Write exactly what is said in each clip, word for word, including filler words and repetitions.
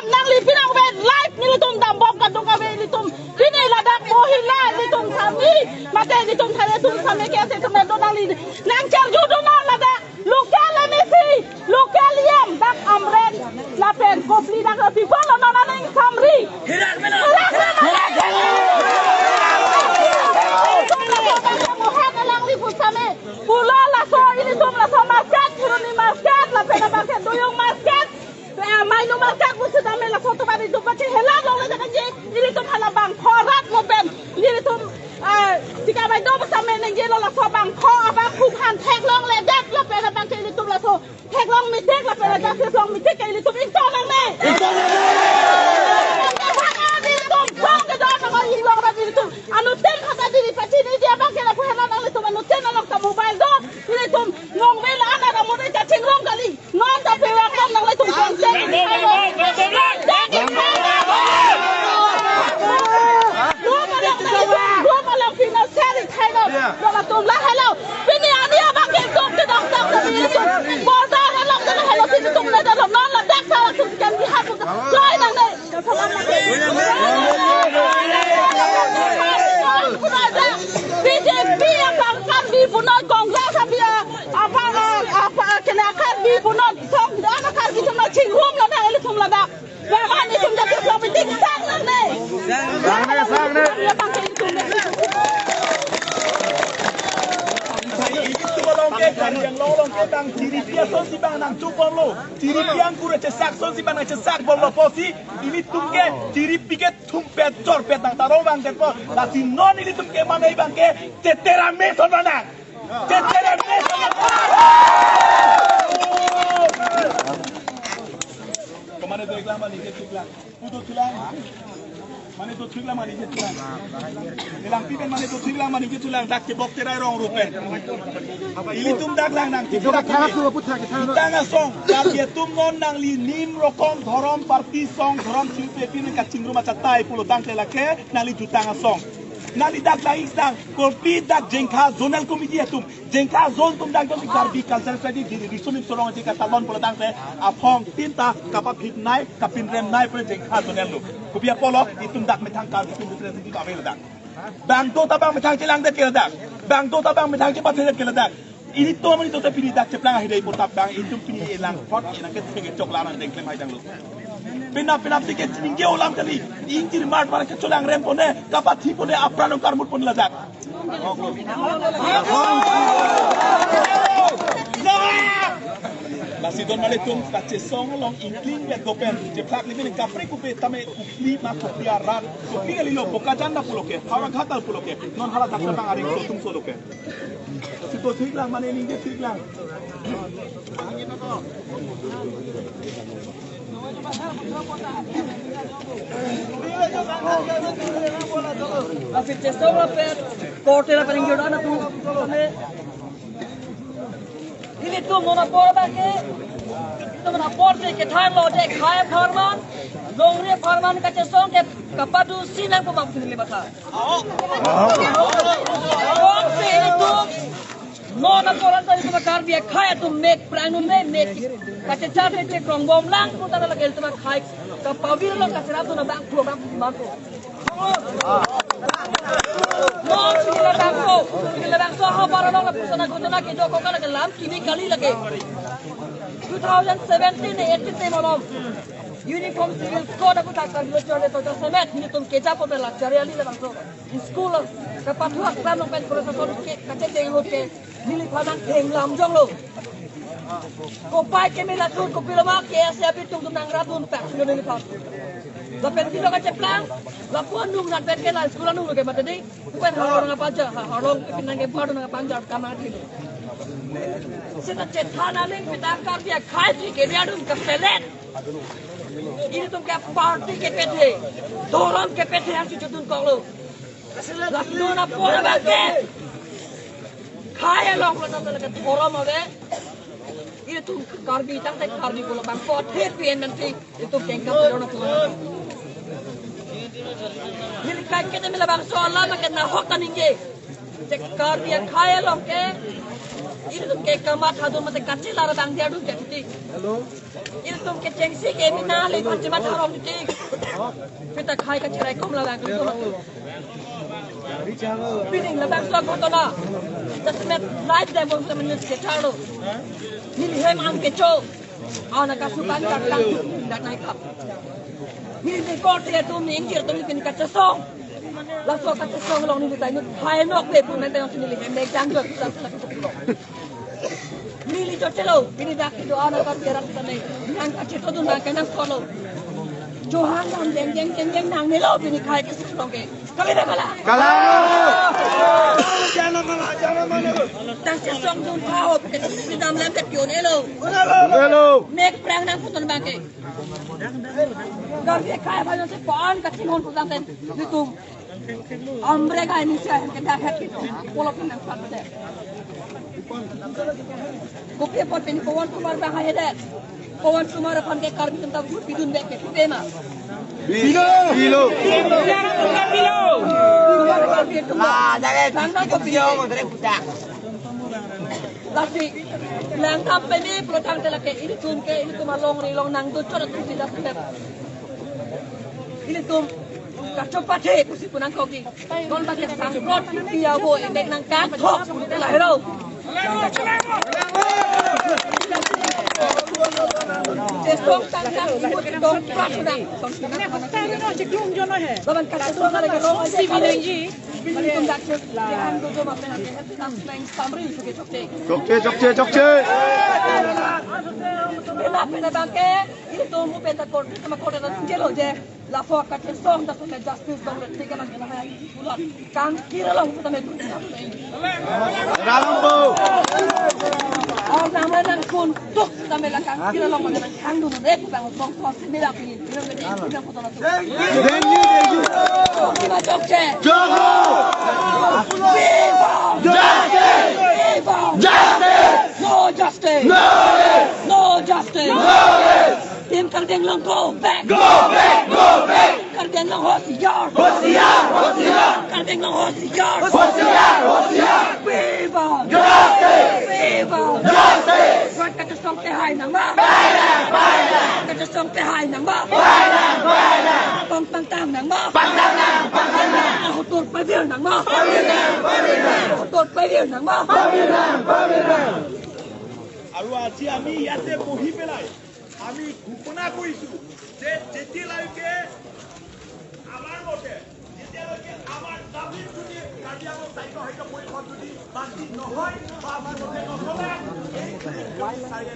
Nangli pinang vet live nelitum dambom kadokave nelitum pini ladak mohila nelitum kami mate nelitum thare atum kami ke ase tum do nangli nangcherju do non ladak local M A C, local E M dak Amren lapen Kopili dak people lo non aning samri. Hirak mena. Hirak mena. Mohan alangli pusame. Pulo laso ilitum laso market, Phuloni market, lapen abangke Doyong market, eh, Mainu market, pusitame laso atum ilitum pache hela longle tangji, ilitum hala bangkho rat mo pen, ilitum, eh, tika bai do pusitame nengji lo laso bangkho abang khukhan thek longledet, lapen abangke ilitum laso thek long mitik, lapen ladak thek long mitik ke ilitum ingto nangne. Ingto nangne. Ilitum song ke do nangne, ingto nangne ilitum. Anuttin kata diri pachini dia abangke lapu hela nanglitum anuttin along ta mobile do. Ilitum ngongve la ana ramu de kachingrong kali. Non ta pewang non nanglitum konsep. Dua malam nanglitum, dua malam financial thai lo. Dua malam tum la hello. Pini ani abangke tum ke dong dong kami ilitum. Border along ke hello sini tum ne dalam non ladak salah tum kan di hatu. Join nangne. B J P abang Karbi punon Congress abia abang apa kena Karbi punon song dan Karbi punon chingrum ladak ilitum ladak. Baba ilitum jadi property sang nangne. Sang nangne, sang nangne. Abang ilitum. Ilitum along ke kan yang long long ke tang chiri pia son si bang nangchubomlo. Chiri piang kura chesak son si bang nangchesak bomlo pusi ilitum ke chiri piket thumpet chorpet nangtarong bang tepo. Lasi non ilitum ke mane abangke cheterame son bang nang. Cheterame son bang nang. Komane do iklang mane ke iklang. Pudo tulang. Mane do tulang mane ke tulang. Ilang pipen mane do tulang mane ke tulang dak ke bok terai rong rupen. Ilitum dak lang nang kita kami. Jutang asong. Karbi atum non nangli nim rokom dhorom party song dhorom silpe pin kachingrum achatai pulo tangte lake nangli jutang asong. Nangli dak lang ik sang. Korpi dak Jengkha Zonal Committee atum. Jengkha zone atum dak dong Karbi Cultural Society di Riso Nimso Rong aji katalon pulo tangte aphong tin ta kapaphit nai kapinrem nai pura Jengkha zone lo. Kopi apotlo itum dak methang Karbi atum representative ave ladak. Bang do ta bang methang chelangdet ke ladak. Bang do ta bang methang chepathedet ke ladak. Ilitum ilitum te pini dak cheplang ahidai putap bang itum pini elang phot enang ke thengke chokla nang dengklem hai danglo. Penap penap si ke ningje alam kali. Ingjir mart mart ke cholangrem pone, kapathi pone, apran karmut pone ladak. Lasi don mane tum kachesong along ingkling bet dopen. Cheplak limin kapre kupe tame kupli ma kupli arat. Kupli kali lo Bokajan na pulo ke, Howraghat na pulo ke. Non hala dak bang aring so tum solo ke. Lasi to thik lang mane ningje thik lang. Lasi chesong lapen korte lapen ingjo dan atum. Ilitum non apor abangke. Ilitum non apor je kethan lo je khei apharman. Longri apharman kachesong ke kapadu sinang pemap sini lima thar. Kongsi ilitum non akoran tadi tuma Karbi akhei atum mek prang nun me mek kachechar kachekrongbom lang putar lagi tuma khei kapavir lo kacherap tuna bang khua bang bangko. Non sila bangko sila bangko ha para long la pusana gotona ke joko kala ke lam kini kali lagi. Two thousand seventeen ne eighteen te malom. Uniform Civil Code aku tak terlalu jauh le tojo semet ilitum keja pemela cari ali le bangso. School kapathu aklam nong pen proteson ke kacheteng ahut ke neli phanang thenglam jonglo. Kopai keme latur kopilo ma ke ase api tung tung nang ratun tak sudah neli phan. Lapen pilo kacheplang lapu anung nat pen ke la school anung lo ke mata dei. Pen harong apa aja ha harong pinang ke baru nang panjar kamar kini. Seta chethan aling pitang Karbi akhei ke dia dun kepelet. Ilitum ke party kepethe, dhorom kepethe hang chuchutun koklo. Lapu non apor abangke. Khei along lo ta lake dhorom ave. Ilitum Karbi tangte Karbi pulo bangso athe pen nanti ilitum kengkam pulo na pulo. Neli kaiketa me labangso alam ke nahok ta ningje. Je Karbi akhei along ke ilitum ke kamatha dun mate kachelar abang dia dun ke titi. Hello. Ilitum ke chengsi ke mina le kachematha rong titi. Pita khei kacherai kom labang ilitum. Pini labangso ghotona. Just met live demo sa minute ke chalo. Neli hem an kecho. Ana kasukan kakang dak naikap. Neli korte atum, neli ingjir atum pini kachesong. Laso kachesong along neli ta inut hai nok be pu men tayong neli hem mek jang jor sa sa. Neli jo chelo, pini dak kedo ana kor kerak sane. Nang kacheto dun nang kenang kolo. Johan dam jeng jeng jeng jeng nangnelo pini khei kesekrong ke. Kali na kala? Kala. Jana kala, jana mana? Tang chesong dun pahop ke si dam lam ke kyon elo. Hello. Mek prang nang puton bangke. Karbi akhei aphan si pon kachinghon putan ten. Ilitum. Ambre ka ini saya ke dak het gitu. Polo pinang pat de. Kopi apot pini Pawan Kumar bang hai det. Pawan Kumar aphan ke Karbi atum ta vote pidun bek ke tema. Pilo. Pilo. Pilo. Karbi atum. Ah, jangan. Bang na kopi. Pilo, matre puta. Lasi, lang sampai ni pulo tangte lake ilitum ke, ilitum alongri along nangdo chot atum si dak step. Ilitum kachopat he pusi pu nangkok ke. Non bang ke sangkrot dia bo endek nangkangthok pulo te lahelo. Chesong tangkang ibu tong prak nang. Laban kachesong lake rong aja kali. Ilitum dak ke, ya, ang dojo ma pena ke, nang nang samri suke chokche. Chokche, chokche, chokche. Pena, pena bangke, ilitum penta korte, sama korte na jelo je. Laso kachesong dak ke justice dong le tiga lang kita hai. Pulo tang kira long kita me. Rambo. Aur nama nang kun tuk kita me la kang kira long mana nang kang dulu deh, bang bang kos ini dak ini. Dengi, dengi. Viva Chokche! Jogo! Viva! Justice! Viva! Justice! No justice! No rest! No justice! No rest! Team Karbi Anglong, go back! Go back! Go back! Karbi Anglong, hosiyar! Hosiyar! Hosiyar! Karbi Anglong, hosiyar! Hosiyar! Hosiyar! Viva! Justice! Viva! Justice! Rat kachesong tehai nangma! Painang! Painang! Kachesong tehai nangma! Painang! Painang! Pang pangtang nangma! Pangtang nang! Pangtang nang! Ahotur pavir nangma! Pavir nang! Pavir nang! Ahotur pavir nangma! Pavir nang! Pavir nang! আৰু আজি আমি ইয়াতে বহি পেলাই আমি ঘোষণা কৰিছো যে যেতিয়ালৈকে আমাৰ মতে, যেতিয়ালৈকে আমাৰ দাবী যদি কাৰ্বি আংলং স্বায়ত্তশাসিত পৰিষদ যদি বাতিল নহয় বা আমাৰ মতে নচলে, এই চাৰিআলি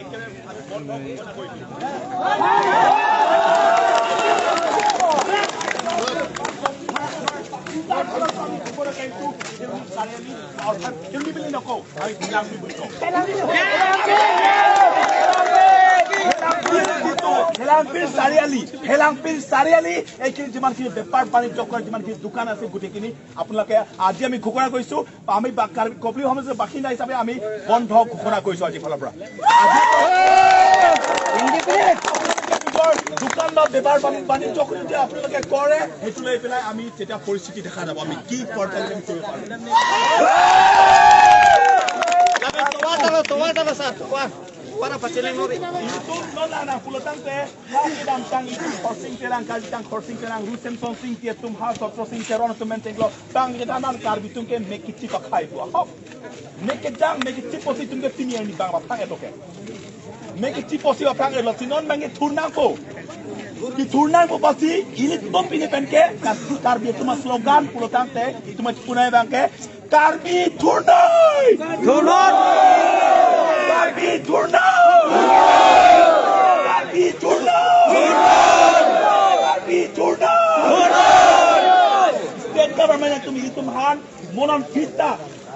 একেবাৰে আমি বন্ধ ঘোষণা কৰি দিম। চাৰিআলি অৰ্থাৎ খেলি মেলি নকওঁ, আমি ঢেলাংপি বুলি কওঁ। হেলাংপিৰ চাৰিআলি, হেলাংপিৰ চাৰিআলি, এইখিনি যিমানখিনি বেপাৰ বাণিজ্য কৰা যিমানখিনি দোকান আছে গোটেইখিনি আপোনালোকে আজি আমি ঘোষণা কৰিছো, আমি বা-, কাৰ্বি কপলি সমাজৰ বাসিন্দা হিচাপে আমি বন্ধ ঘোষণা কৰিছো আজিৰ ফালৰ পৰা। আজি নিজৰ দোকান বা বেপাৰ বাণি-, বাণিজ্য কৰি যদি আপোনালোকে কৰে, সেইটো লৈ পেলাই আমি তেতিয়া পৰিস্থিতি দেখা যাব, আমি কি পৰ্যায়ত আমি কৰিব পাৰোঁ। Tawar, tawar, tawar, tawar, sir, tawar. Para pachiling nori. Ilitum non lang nang pulo tangte, lagi dam tang ilitum Khorsing Terang, Kali tang Khorsing Terang, Ru Semson Sing, Tietum Ha, Sotro Sing, Teron atum men chenglo, bang kedanan Karbi atum ke mek kichi pakhai pu ahok. Mek kejang, mek kichi posi atum ke pini arni bang bapang eto ke. Mek kichi posi bapang eto, si non bang kethur nangpo. Kethur nangpo posi, ilitum pini pen ke, Kar-, Karbi atum slogan pulo tangte, itum punai bang ke, Karbi thurnoi! Thurnoi! Karbi thurnoi! Karbi thurnoi! Karbi thurnoi! State government atum ilitum aphan monan phita.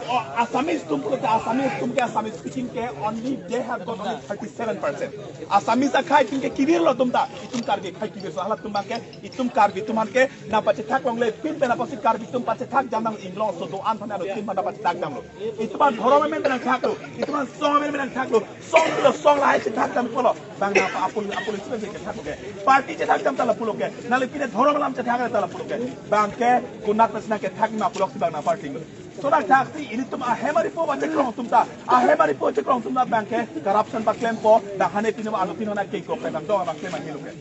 Oh, Assamese atum pulote, Assamese atum ke, Assamese speaking ke, only they have got only thirty-seven percent. Assamese akhei atum ke kevirlo atum ta, itum Karbi akhei kevirso, halatum abang ke, itum Karbi atum aphan ke nangpachethak longle, pin pen apotsi Karbi atum pachethak jam nang, Inglong aso do-an aphan aro tin aphan nangpachethak damlo. Itum aphan dhorom amen pen nangthaklo, itum aphan song amen pen nangthaklo, song lo song lahai chethak dam pulo, bang nangpa apul apul isi pen chethak ke, party chethak dam ta lapulo ke, nangli pine dhorom alam chethak ta lapulo ke, bang ke konat nasi nangkethak ma puloksi bang nangparty lo. Laso athak si ilitum ahem aripo pachekrong atum ta, ahem aripo chekrong atum ta bang ke corruption paklempo, bang hane pine anu pine hana kengkok bang dong bang klem ahilo ke.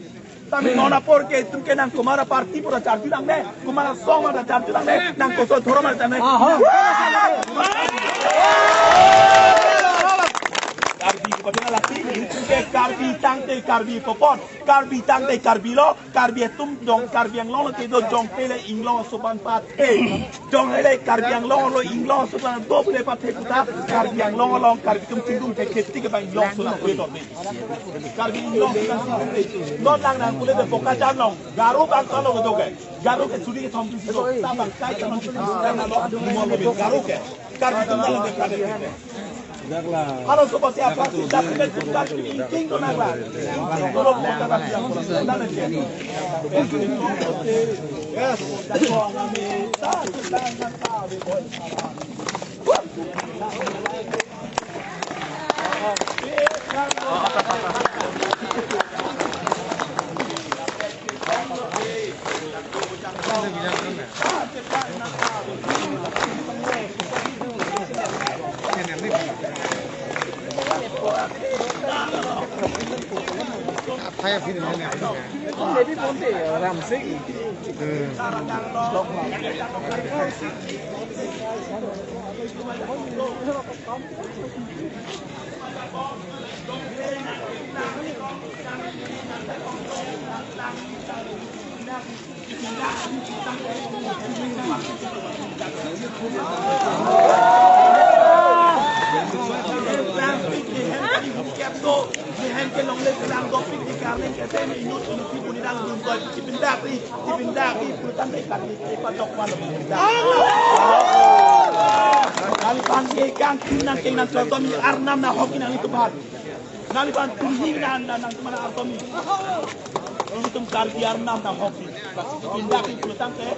Tame non apor ke itum ke nang komat aparty pu ta charju nangne, komat asong pu ta charju nangne, nang koson dhorom pu ta nangne. Karbi ko pina lasi, itum ke Karbi tangte Karbi popon, Karbi tangte Karbi lo, Karbi atum jong, Karbi Anglong lo kedo jongte le Inglong aso aphan pathe. Jongte le Karbi Anglong lo Inglong aso aphan do pule pathe puta, Karbi Anglong along Karbi atum chingdum ke kheti ke bang Inglong aso nangpule dor ni. Karbi Inglong aso nangpule. Non lang nangpule de Bokajan along, Garo abang kalo kedo ke. Garo ke suri kethom pisi do, ta bang kai kethom pisi do, ta nalo, mo lo Garo ke. Karbi atum nalo de kade. Halaso apotsi aphan si document tum Karbi ingting do nanglang. Ingting do lo kota Karbi Anglong. Yes. Nangli aphan ke kangthir nang keng nang klartomi arnam nang hokji nanglitum aphan. Nangli aphan tumhi nang nang nang tum aphan artomi. Ilitum Karbi arnam nang hokji. Pindak ilitum tangte.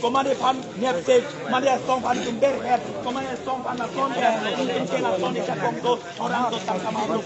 Komat aphan nepse, komat asong aphan tum berhet, komat asong aphan lason berhet, ilitum ke lason ika kongto, orang do tangka malu.